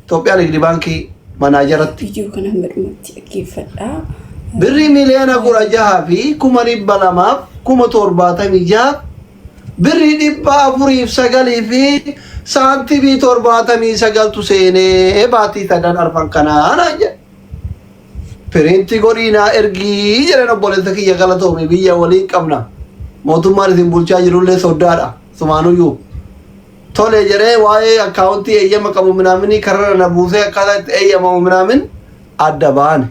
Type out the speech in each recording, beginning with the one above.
Itoophiyaa Nigdi Baankii manaajaratti. Viidiyoo kana hanga dhumatti dhaggeeffadhaa. Birrii 16,276,076 birrii 409 fi saantimii 79tu seenee baatii sadan arfan kanaa naan jedhe. Piriinti godhii naa ergii jedhan obboleessa kiyya galatoomi biyya waliin qabna. Mootummaan isin bulchaa jirullee soddaadha. Sumaanuyyuu. Tole jedhee waa'ee akkaawuntii eeyyama qabu minaaminii kararra na buusee akkaataa itti eeyyamamu minaamin adda baane.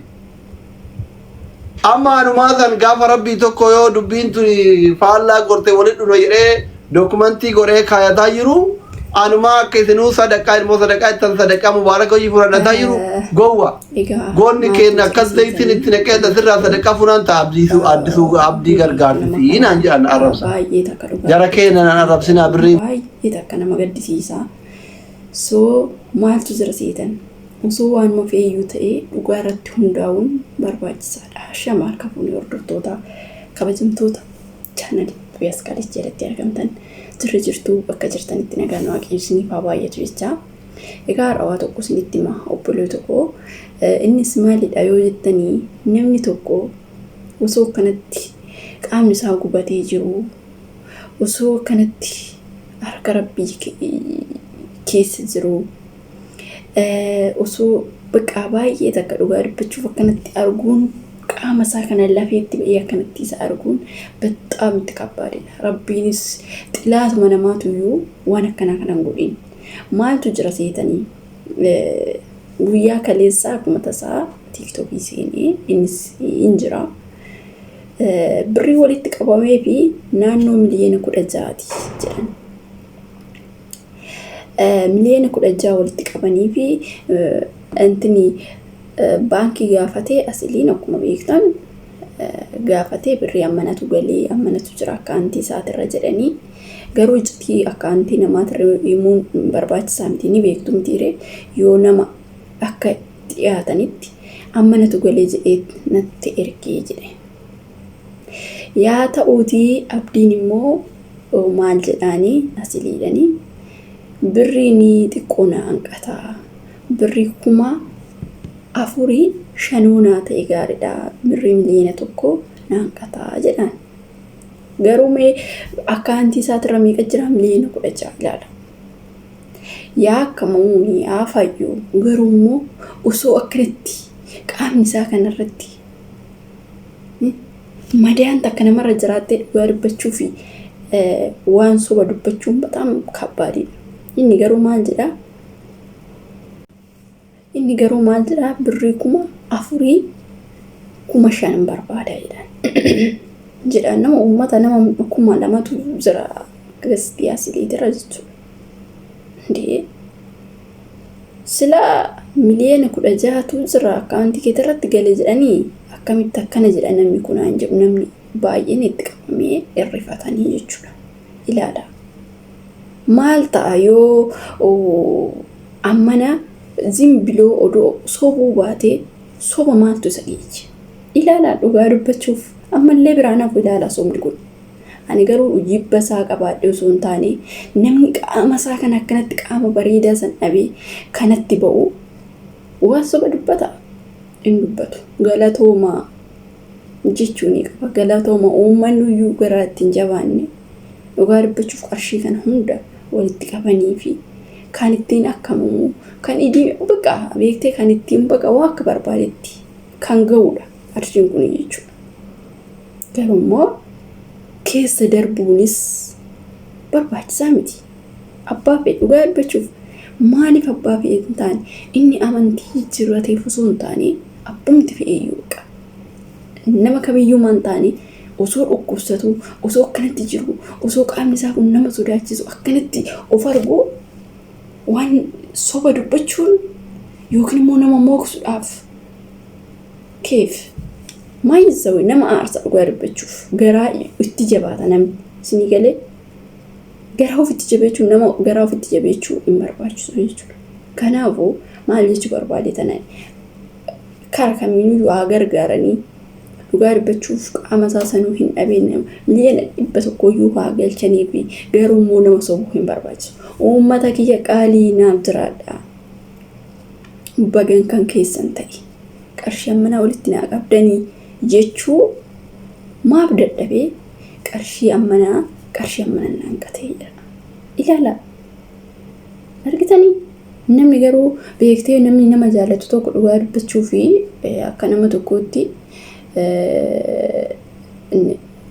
Amma anumaa san gaafa rabbii tokko yoo dubbiin tuni faallaa gorte walitti dhufna jedhee dokumentii godhee kaayataa jiru anumaa akka isinuu sadaqaa ilmoo sadaqaa ittan sadaqaa mubaaraka hojii fudhannataa jiru gowwa. Egaa Goonni maaltu keenya jira akkas zayitiin seetanii? itti naqee asirraa sadaqaa funaan ta'a abdiisuu addisuu abdii Nama gargaartiti naan jedhan kana arrabsa. baay'ee takka dhugaa Jara keenya naan arrabsinaa birrii baay'ee takka nama gaddisiisa. So maaltu jira seetan? Osoo waanuma feeyyuu ta'ee dhugaa irratti hundaa'uun barbaachisaadha. Shama harka fuunee hordoftoota kabajamtoota chaanalii Piyaas Kaalis jalatti argamtan jirra jirtuu bakka jirtanitti nagaan waaqayyo isiniif haa baay'atu jechaa. Egaa har'a waa tokko isinitti hima obboloota koo. Innis maalidha yoo jettanii namni tokko osoo akkanatti qaamni isaa gubatee jiru osoo akkanatti harka rabbii keessa jiru osoo bakka baay'ee takka dhugaa dubbachuuf akkanatti arguun qaama isaa kana lafeetti ba'ee akkanatti isa arguun baxxaam itti kabbaadidha. Rabbiinis xilaatuma namaatu iyyuu waan akkanaa kana hin godhin. Maaltu jira seetanii? Guyyaa kaleessaa akkuma tasaa tiiktokii seenee innis hin jira. Birrii walitti qabamee fi naannoo 16 miliyoonati jedhan. 16 miliyoona walitti qabanii fi intini baankii gaafatee asiliin akkuma beektan gaafatee birrii ammanatu galee ammanatu jira akkaantii isaatirra jedhanii garuu iccitii akkaantii namaatirra himuun barbaachisaa miti ni beektu mitiire yoo nama akka dhiyaatanitti ammanatu galee jedhee natti ergee jedhe. Yaa ta'uutii abdiin immoo maal jedhaanii asiliidhanii birriin xiqqoo na hanqata. Birrii 4,000 5 naa ta'e gaariidha. Birrii 1 miliyoona na hanqata jedhaan. Garuu mee akkaantii isaatirra meeqa jira 16 miliyoona ilaala. Yaa akka mamuuni yaa fayyu garuu immoo osoo akkanatti qaamni isaa kanarratti madaan takka namarra jiraattee dhugaa dubbachuu fi waan soba dubbachuun bataam kabbaadidha. Inni garuu maal jedhaa? Inni garuu maal jedhaa? Birrii 4,000 5,000 barbaada jedhan. Jedhan nama uummata nama 2,000tu jira kiristiyaa siliitira jechuudha. Indee sila 16 miliyoonatu jira akkaawuntii keetii irratti gale jedhanii akkamitti akkana jedha namni kunaan jedhu namni baay'een itti qabamee irrifatanii jechuudha. Ilaala. Maal ta'a yoo ammana zimbiloo odoo sobuu baatee soba maaltu isa dhiiche? Ilaalaa dhugaa dubbachuuf ammallee biraan hafu ilaalaa sobni kun. Ani garuu jibba isaa qabaadhe osoo hin taane namni qaama isaa kana akkanatti qaama bareedaa san dhabee kanatti ba'u waan soba dubbata hin dubbatu. Galatoomaa jechuu ni qaba. Galatooma uummanni iyyuu garaa ittiin jabaanne dhugaa dubbachuuf qarshii kana hunda walitti qabanii fi kan ittiin akkamamu kan idii baqa beektee kan ittiin baqa waa akka barbaadetti kan ga'udha qarshiin kun jechuudha. Garuu immoo keessa darbuunis barbaachisaa miti. Abbaa fedhe dhugaa dubbachuuf maaliif abbaa fedhe hin taane inni amantii jijjiirrateef osoo hin taane abbumti fedhe iyyuu baqa. Nama kamiyyuu maan taane osoo dhukkubsatu osoo akkanatti jiru osoo qaamni isaa kun nama sodaachisu akkanatti of argu waan soba dubbachuun yookiin immoo nama mooksuudhaaf keef maayyisawi nama aarsa dhugaa dubbachuuf garaa itti jabaata namni isinii galee garaa ofitti jabeechuu nama garaa ofitti jabeechuu hin barbaachisu jechuudha. Kanaafuu maal jechuu barbaade tanaan kara kamiinuyyuu haa gargaaranii dhugaa dubbachuuf qaama isaa sanuu hin dhabeen 100 miliyoona haa galchanii fi garuu immoo nama sobuu hin barbaachisu. Uummata kiyya qaalii naaf jiraadha. Bagan kan keessan ta'e qarshii ammanaa walitti naa qabdanii jechuu maaf dadhabee qarshii ammanaa qarshii ammanaa naan qatee jedha. Ilaalaa argitanii namni garuu beektee namni nama jaallatu tokko dhugaa dubbachuu fi akka nama tokkootti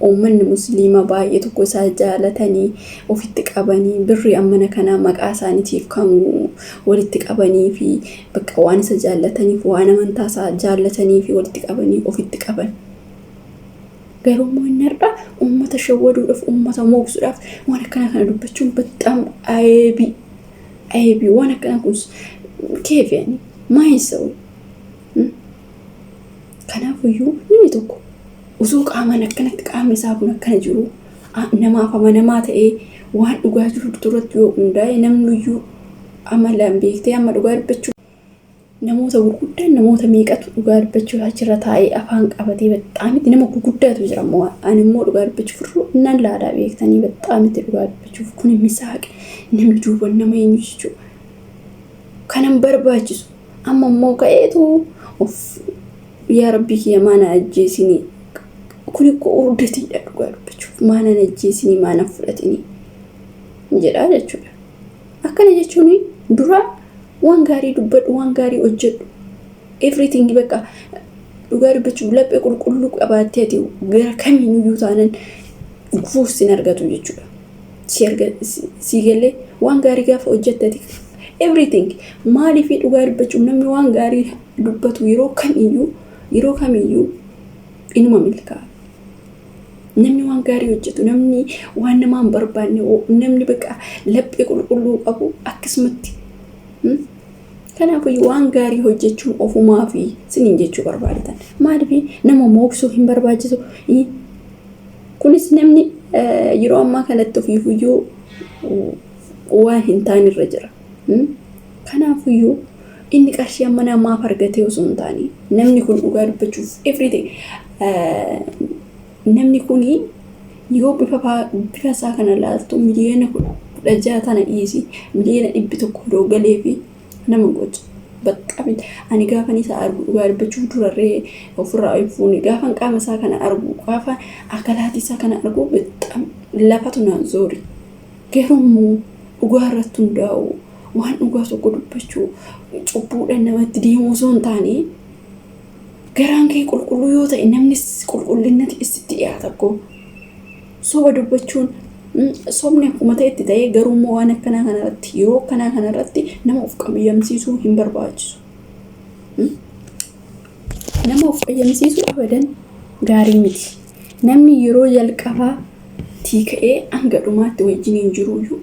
uummanni musliimaa baay'ee tokko isaa jaalatanii ofitti qabanii birrii ammana kanaa maqaa isaaniitiif kan walitti qabanii fi bakka waan isa jaallataniif waan amantaa isaa jaallatanii fi walitti qabanii ofitti qaban. Garuu immoo inni har'a uummata shawwaduudhaaf uummata mooksuudhaaf waan akkanaa kana dubbachuun በጣም ayeebii ayeebii waan akkanaa kun keefiyani maayinsawu. Kanaafuyyuu namni tokko osoo qaamaan akkanatti qaamni isaa kun akkana jiru namaaf amanamaa ta'ee waan dhugaa jiru duratti yoo hundaa'e namni iyyuu amalaan beektee amma dhugaa dubbachuu namoota gurguddaan namoota meeqatu dhugaa dubbachuuf achirra taa'ee afaan qabatee baxaamitti nama gurguddaatu jira immoo ani immoo dhugaa dubbachuuf nan laalaa beektanii baxaamitti dhugaa dubbachuuf kun misaaqe namni duuban nama eenyu jechuudha. Kanan barbaachisu amma immoo ka'eetu of yaa rabbii kiyya maana ajjeesinii kun ikkoo urdatiidha dhugaa dubbachuuf maana ajjeesinii maana fudhatinii jedhaa jechuudha. Akkana jechuun dura waan gaarii dubbadhu waan gaarii hojjedhu everything bakka dhugaa dubbachuuf laphee qulqulluu qabaattee ati gara kamiiniyyuu taanan gufuuf sin argatu jechuudha. Si galee waan gaarii gaafa hojjette ati everything maaliif dhugaa dubbachuuf namni waan gaarii dubbatu yeroo kamiyyuu inuma milkaa'a. Namni waan gaarii hojjetu namni waan namaa hin barbaanne namni bakka laphee qulqulluu qabu akkasumatti. Kanaafuu waan gaarii hojjechuun ofumaa fi siniin jechuu barbaadatan. Maaliif nama mooksuu hin barbaachisu. Kunis namni yeroo ammaa kanatti ofiifuyyuu waan hin taane irra jira. Kanaafuyyuu inni qarshii amma namaaf argatee osoo hin taane namni kun dhugaa dubbachuuf everything namni kuni yoo bifa isaa kana laaltu 16 miliyoona tana dhiisi 100 miliyoona odoo galee fi nama gocha. በጣም ani gaafan isa argu dhugaa dubbachuuf durarree ofirraa hin fuune gaafan qaama isaa kana argu gaafa akalaatii isaa kana argu በጣም lafatu naan zoori. Garuu immoo dhugaa irratti hundaa'u waan dhugaa tokko dubbachuu cubbuudhaan namatti deemuu osoo hin taane garaan kee qulqulluu yoo ta'e namnis qulqullinnatti sitti dhiyaata akkoo. Soba dubbachuun sobni akkuma ta'etti ta'ee garuu immoo waan akkanaa kanarratti yeroo akkanaa kanarratti nama of qayyamsiisuu hin barbaachisu. Nama of qayyamsiisuu abadan gaarii miti. Namni yeroo jalqabaa ka'ee hanga dhumaatti wajjiniin jiruyyuu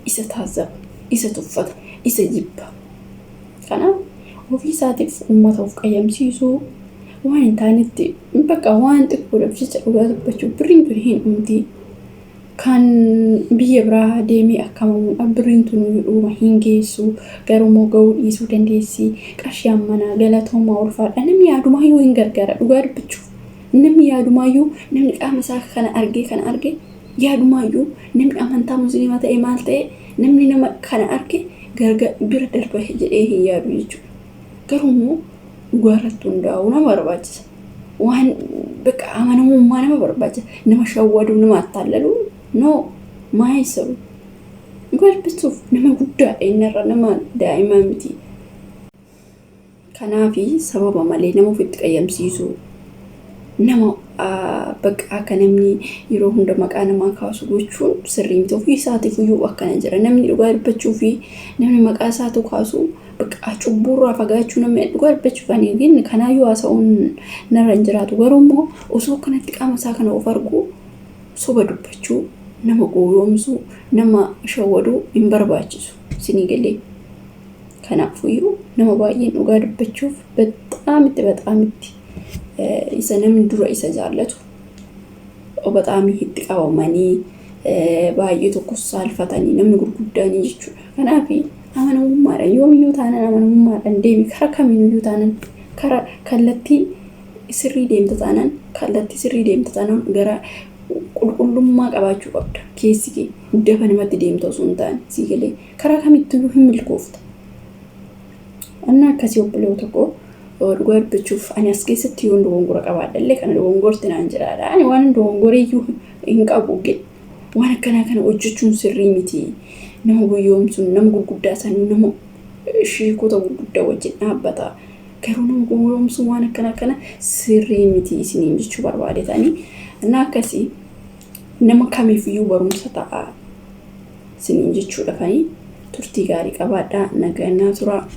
isa taajjaba, isa tuffata, isa jibba. Kanaaf ofii isaatiif uummata of qayyamsiisuu waan hin taanetti bakka waan xiqqoodhaaf jecha dhugaa dubbachuuf birriin tun hin dhumti. Kan biyya biraa deemee akkamamuudha birriin tun dhuma hin geessu garuu immoo gahuu dhiisuu dandeessi. Qarshii ammanaa galatoomaa ulfaadha namni yaadumaayyuu hin gargaara dhugaa dubbachuuf. Namni yaadumaayyuu namni qaama isaa kana argee yaadumaayyuu namni amantaa musliimaa ta'e maal ta'e namni nama kana arge bira darba jedhee hin yaadu jechuudha. Garuu immoo dhugaa irratti hundaa'uu nama barbaachisa. Waan bakka amanamummaa nama barbaachisa. Nama shawwaduu nama attaallalu no maayessabu. Dhugaa dubbachuuf nama guddaadha innarra nama daa'imaa miti. Kanaafi sababa malee nama ofitti qayyamsiisuu nama bakka akka namni yeroo hunda maqaa namaa kaasu gochuun sirrii miti. Ofii isaatiif iyyuu akkana jira. Namni dhugaa dubbachuu fi namni maqaa isaatu kaasu bakka cubbuurraa fagaachuu namni dhugaa dubbachuuf ani kanaayyuu haasa'uun narra hin jiraatu. Garuu immoo osoo akkanatti qaama isaa kana of argu soba dubbachuu nama gowwoomsuu nama shawwaduu hin barbaachisu. Isinii galee. Kanaafuyyuu nama baay'een dhugaa dubbachuuf በጣም itti በጣም itti isa namni dura isa jaallatu በጣም itti qabamanii baay'ee tokko saalfatanii namni gurguddaanii jechuudha. Kanaaf amanamummaadhaan yoomiyyuu taanaan amanamummaadhaan deemi karaa kamiiniyyuu taanaan karaa kallattii sirrii deemta taanaan kallattii sirrii deemta taanaan gara qulqullummaa qabaachuu qabda. Keessi kee dafa namatti deemta osoo hin taane sii galee karaa kamittiyyuu hin milkoofta. Anna akkasii obboleewwan tokko dhugaa dubbachuuf ani as keessatti yoon dogongora qabaadhallee kana dogongorti naan jedhaadha. Ani waan dogongoreeyyuu hin qabu waan akkanaa kana hojjechuun sirrii miti. Nama gowwoomsuun nama gurguddaa sanuu nama sheekota gurguddaa wajjin dhaabbata. Garuu nama gowwoomsuun waan akkanaa kana sirrii miti isiniin jechuu barbaadetanii. Anna akkasii nama kamiifiyyuu barumsa ta'a isiniin jechuudha. Turtii gaarii qabaadhaa, nagaa tura.